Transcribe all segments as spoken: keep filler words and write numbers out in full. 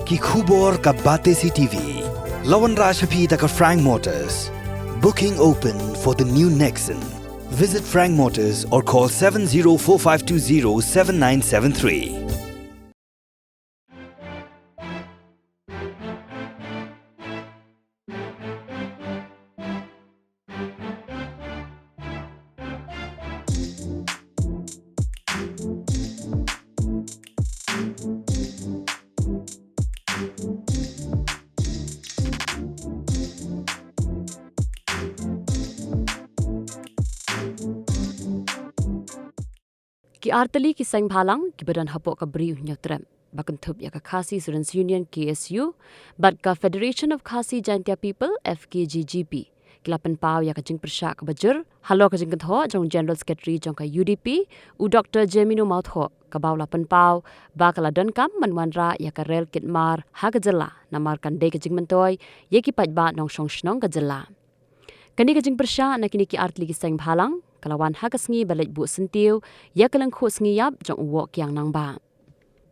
Ki khubor ka Batesi T V. La wanrah sha phi da ka Frank Motors. Booking open for the new Nexon. Visit Frank Motors or call seven zero four five two zero seven nine seven three. Ki artylli ki seng bhalang kiba don hapoh ka Bri u Hynñiewtrep, ba kynthup ïa ka Khasi Students Union, K S U, bad ka Federation of Khasi Jaintia People, F K J G P, ki la pynpaw ïa ka jingpyrshah kaba jur halor ka jingkynthoh jong General Secretary jong ka U D P, u Doctor Jemino Mawthoh, kaba u la pynpaw ba ka la donkam ban wanrah ïa ka rel kit mar ha ka jylla, namar kan dei ka jingmyntoi ïa ki paidbah nongshong shnong ka jylla. Kane ka jingpyrshah na kine ki artylli ki seng bhalang ka la wan ha ka sngi ba leit buh syntiew ïa ka lyngkhuh sngi ïap jong u Woh Kiang Nangbah.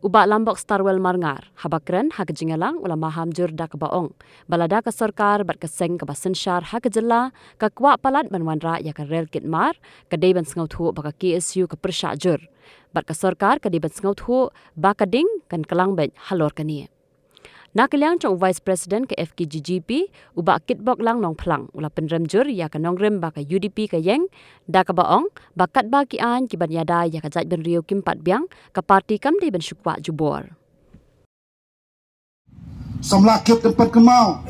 U Bah Lambok Starwell Marngar, haba kren ha ka jingïalang, u la maham jur da kaba ong ba lada ka sorkar bad ka seng kaba synshar ha ka jylla ka kwah palat ban wanrah ïa ka rel kit mar, ka dei ban sngewthuh ba ka K S U ka pyrshah jur, bad ka sorkar ka dei ban sngewthuh ba ka ding kan kylang beit halor kane. Na ka liang jong u Vice President ka F K J G P, u Bah Kitbok Lang Nongphlang, u la pynrem jur ïa ka nongrim ba ka U D P ka ïeng, da kaba ong ba katba ki aiñ kiban ïada ïa ka jaitbynriew kim pat biang, ka party kam dei ban shu kwah jubor. Samla kit kan pynkynmaw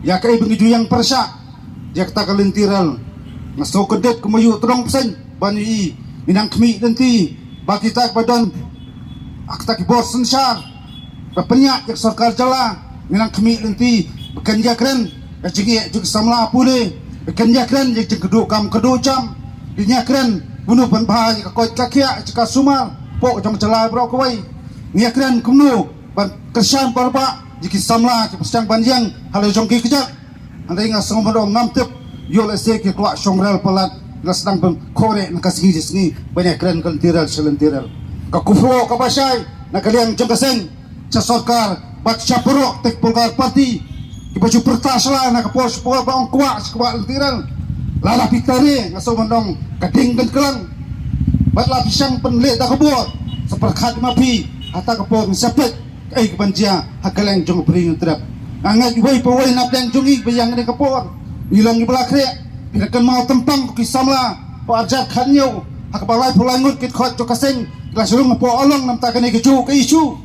ïa kaei ba ngi ju ïeng pyrshah ïa kata ka lynti rel. Nga sngewkyndiat kum ïa u tdong bseiñ ban ïohi, ngi nang khmih lynti ba kita kiba don ha kata ki bor synshar ba pynïaid ïa ka sorkar jylla, ngi nang khmih lynti ba kan ïakren ïa ka jingeh jong ki samla pule, ba kan ïakren ïa ka jingkyrduh kam kyrduh jam, ba kan ïakren kumno ban bha ïa ka koit ka khiah, ïa ka sumar hapoh jong ka jylla baroh kawei. Ngi ïakren kumno ban kyrshan bor ba ïa ki samla kiba sdang ban ïeng ha la jong ki kjat. Hynrei nga sngew ban ong ngam tip ïoh lehse ki kwah shong rel palat, ki la sdang ban khore na ka sngi sha sngi ban ïakren ka lynti rel sha lynti rel. Ka khubor kaba shai na ka liang jong ka seng sha sorkar bad sha baroh ki political party kiba ju pyrta sha la na ka por sha por ba ong kwah sha kwah lynti rel. Lada phi tare, nga sngew ban ong ka ding kan kylang. Bad lada phi shang pynleh da ka bor, sa pyrkhat ma phi, ha kata ka por ngin sa peit kaei kaban jia ha kylleng jong ka Bri Hynñiewtrep. Nga ngeit uwei pa uwei na pdeng jong ngi ba ïa kane ka por ngi long ngi ba la khreh. Phi la kynmaw tympang ki samla hapoh arhajar khathynñiew, ha kaba laiphew lai ngut ki dkhot jong ka seng ki la shu rung hapoh along namar kane kajuh ka issue.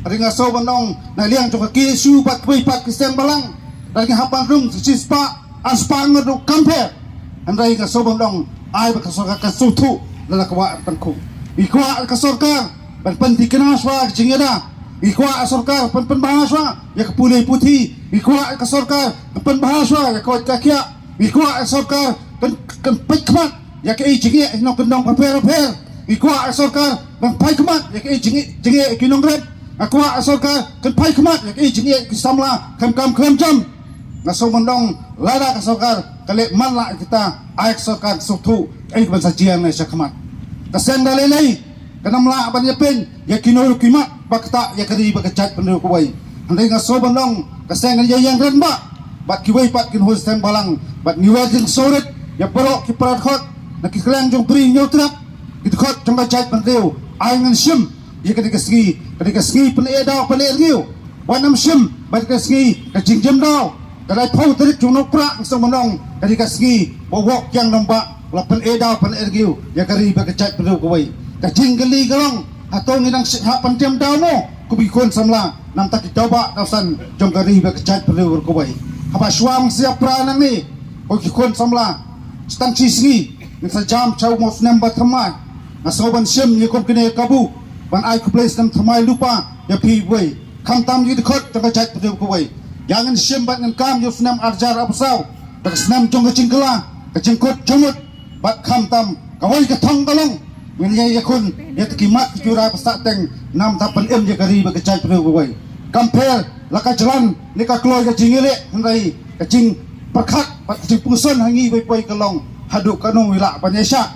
Hynrei nga sngew ban ong na liang jong ka K S U bad kiwei pat ki seng bhalang, lada ngi hap ban rung sa shispah arspah ngut ruh kam pher. Hynrei nga sngew ban ong ai ba ka sorkar kan sngewthuh lada ka kwah ban khum. Ngi kwah ka sorkar ban pynthikna shuwa ka jingïada. Ngi kwah ka sorkar ban pynbha shuwa ïa ka pule puthi. Ngi kwah ka sorkar ban pynbha shuwa ïa ka koit ka khiah. Ngi kwah ka sorkar kan, kan peit khmat ïa kaei jingeh nongkyndong bapher bapher. Ngi kwah ka sorkar kan peit khmat ïa kaei jingeh, jingeh ki nongrep. Ngi kwah ka sorkar kan peit khmat ïa kaei jingeh ki samla khlem kam khlem jam. Nga sngew ban ong lada ka sorkar ka leh man la kita, ai ka sorkar sngewthuh kaei kaban sa jia ne shakhmat. Ka seng da lei lei kan ym lah ban ïapyn ïa kino ki mat ba ktah ïa ka ri bad ka jaitbynriew kawei. Hynrei nga sngew ban ong ka seng kan ïa ïeng rangbah bad kiwei pat ki nonghuh seng bhalang bad ngi wer jingsngewrit ïa baroh ki para dkhot na ki kylleng jong Bri Hynñiewtrep, ki dkhot jong ka jaitbynriew. Ai ngin shim ïa kane ka sngi, kane ka sngi pyneh daw pyneh rngiew. Wat nym shim ba kane ka sngi ka jingjemdaw, ka laiphew tarik jong u Nohprah, nga sngew ban ong kane ka sngi ba u Woh Kiang Nangbah u la pyneh daw pyneh rngiew ïa ka ri bad ka jaitbynriew kawei. Ka jingkylli ka long, hato ngi dang shah hap ban jemdaw mo kum ki khun samla namar ki dawbah dawsan jong ka ri bad ka jaitbynriew kawei? Haba shuwa ngin sa ïapra nangne ko ki khun samla, tang shi sngi ngin sa jam sha u mongsnem ba thymmai. Nga sngew ban shim ïa kum kine ki kabu ban ai khublei snem thymmai lypa ïa phi uwei, khamtam ïa ki dkhot jong ka jaitbynriew kawei. Ïa ngin shim bad ngin kam ïa u snem arhajar arphew saw da ka snem jong ka jingkylla, ka jingkut jingmut, bad khamtam kawei ka thong ka long ngin ïa ïakhun ïa ki mat ki jura ba sah teng namar ban pynim ïa ka ri bad ka jaitbynriew kawei. Kam pher la ka jlan ne ka kloi ka jingïaleh, hynrei ka jingpyrkhat bad ka jingpyrshang ha ngi bad phi ka long haduh katno ngi lah ban ïaishah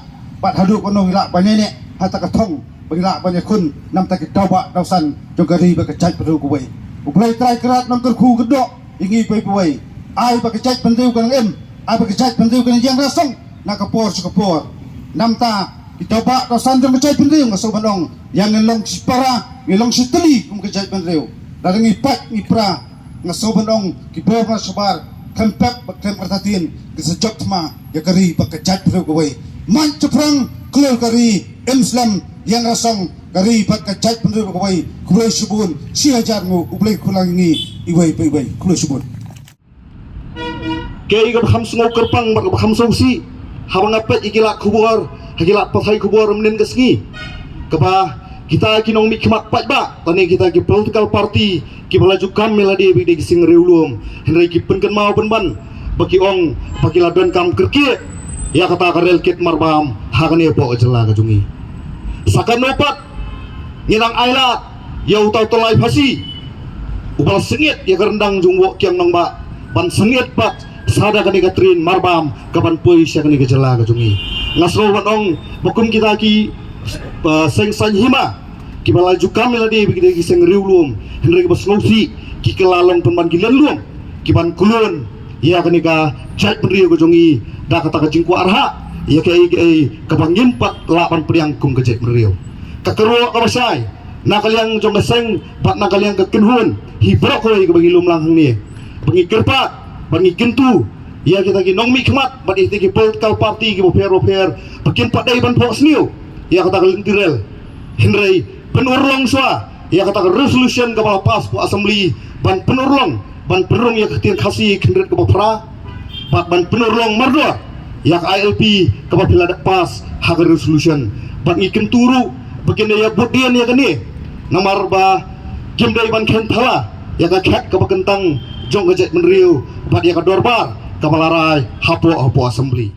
bad haduh katno ngi lah ban ïaineh ha kata ka thong ba ngi lah ban ïakhun namar ki dawbah dawsan jong ka ri bad ka jaitbynriew kawei. U Blei Trai Kynrad Nongkyrkhu kyrdoh ïa ngi uwei pa uwei. Ai ba ka jaitbynriew kan im, ai ba ka jaitbynriew kan ïeng rasong na ka por sha ka por. Namar kita ba ta san jong ka jaitbynriew nga sngewbha ban ong ïa ngi long shipara, ngi long shitylli kum ka jaitbynriew. Lada ngi pait ngi pra, nga sngewbha ban ong ki bor na shabar khlem pep bad khlem artatien ki sa jop thma ïa ka ri bad ka jaitbynriew kawei. Mait shaphrang khlem ka ri, im slem ïeng rasong ka ri bad ka jaitbynriew kawei. Khublei shibun, shi hajar nguh, U Blei khublei ngi iwei pa iwei. Khublei shibun. Kaei kaba kham sngew kyrpang bad kaba kham sngewsih haba nga peit ïa ki lad khubor ha ki lad pathai khubor mynnin ka sngi, kaba kita ki nongmihkhmat paidbah lane kita ki political party kiba la ju kam ïa lade bad ki seng riewlum, hynrei ki pynkynmaw pynban ba ki ong ba ki la donkam kyrkieh ïa kata ka rel kit marbam ha kane hapoh ka jylla ka jong ngi. Sa kano pat ngi nang ailad ïa uta u tyllai phasi uba la sngewthuh ïa ka ryndang jong u Woh Kiang Nangbah ban sngewthuh pat sa da kane ka tren marbam kaban poi sha kane ka jylla ka jong ngi. Nga sngew ban ong ba kum kita ki, uh, seng saiñ hima kiba la ju kam ïa lade bad kita ki seng riewlum, hynrei kiba sngewsih ki kylla long pynban ki lynnong kiban khlun ïa kane ka jaitbynriew ka jong ngi da kata ka jingkwah arhah ïa kaei kaei kaba ngim pat lah ban pdiang kum ka jaitbynriew. Ka kyrwoh kaba shai na ka liang jong ka seng bad na ka liang ka kynhun hi baroh kawei kaba ngi lum lang hangne, ba ngi kyrpad, ba ngi kyntu ïa kita ki nongmihkhmat bad ïa kita ki political party kiba pher ba pher ba kim pat dei ban phohsniew ïa kata ka lynti rel, hynrei pynurlong shuwa ïa kata ka resolution kaba la pass hapoh Assembly ban pynurlong, ban pynrung ïa ka ktien Khasi khyndiat kaba phra, bad ban pynurlong mardor ïa ka I L P kaba phi la dep pass ha ka resolution. Bad ngi kyntu ruh ba kin ïa bud dien ïa kane namar ba kim dei ban kheiñ thala ïa ka khet kaba kyntang jong ka jaitbynriew bad ïa ka dorbar kaba la rai hapoh, hapoh Assembly.